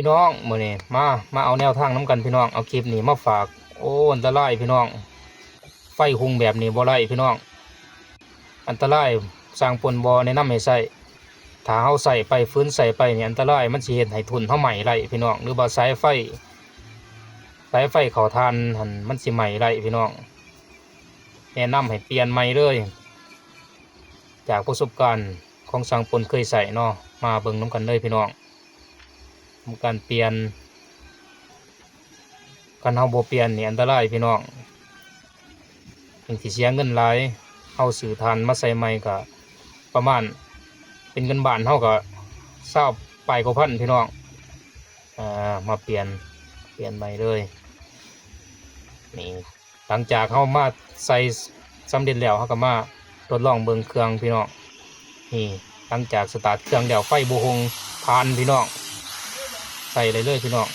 ພີ່ນ້ອງ ມື້ນີ້ມາ ມາເອົາແນວທາງນຳກັນພີ່ນ້ອງ ເອົາຄລິບນີ້ມາຝາກ. ໂອ້ ອັນຕະລາຍພີ່ນ້ອງ ໄຟຮຸ່ງແບບນີ້ບໍ່ໄດ້ພີ່ນ້ອງ ອັນຕະລາຍ. ຊ່າງປົນບໍ່ແນະນຳໃຫ້ໃຊ້ ຖ້າເຮົາໃຊ້ໄປ ຝືນໃຊ້ໄປນີ້ອັນຕະລາຍ ມັນຊິເຮັດໃຫ້ທຸນເຮົາໄໝ້ໄດ້ພີ່ນ້ອງ ຫຼືວ່າສາຍໄຟ ສາຍໄຟເຂົ້າຖ່ານຫັ້ນ ມັນຊິໄໝ້ໄດ້ພີ່ນ້ອງ. ແນະນຳໃຫ້ປ່ຽນໃໝ່ເລີຍ ຈາກປະສົບການຂອງຊ່າງປົນເຄີຍໃຊ້ເນາະ ມາເບິ່ງນຳກັນເລີຍພີ່ນ້ອງ. ທຳການປ່ຽນ ຄັນເຮົາບໍ່ປ່ຽນນີ້ອັນຕະລາຍພີ່ນ້ອງ ຍັງຊິເສຍເງິນຫຼາຍ. ເຮົາຊື້ຖ່ານມາໃສ່ໃໝ່ກະປະມານ ເປັນເງິນບາດເຮົາກະຊາວປາຍກວ່າພັນພີ່ນ້ອງ. ເອີ ມາປ່ຽນ ປ່ຽນໃໝ່ເລີຍນີ້. ຫຼັງຈາກເຮົາມາໃສ່ສຳເລັດແລ້ວ ເຮົາກໍມາທົດລອງເບິ່ງເຄື່ອງພີ່ນ້ອງ. ນີ້ ຫຼັງຈາກສະຕາດເຄື່ອງແລ້ວ ໄຟບໍ່ຮຸ່ງ ຜ່ານພີ່ນ້ອງ ໃຊ້ໄດ້ເລີຍພີ່ນ້ອງ.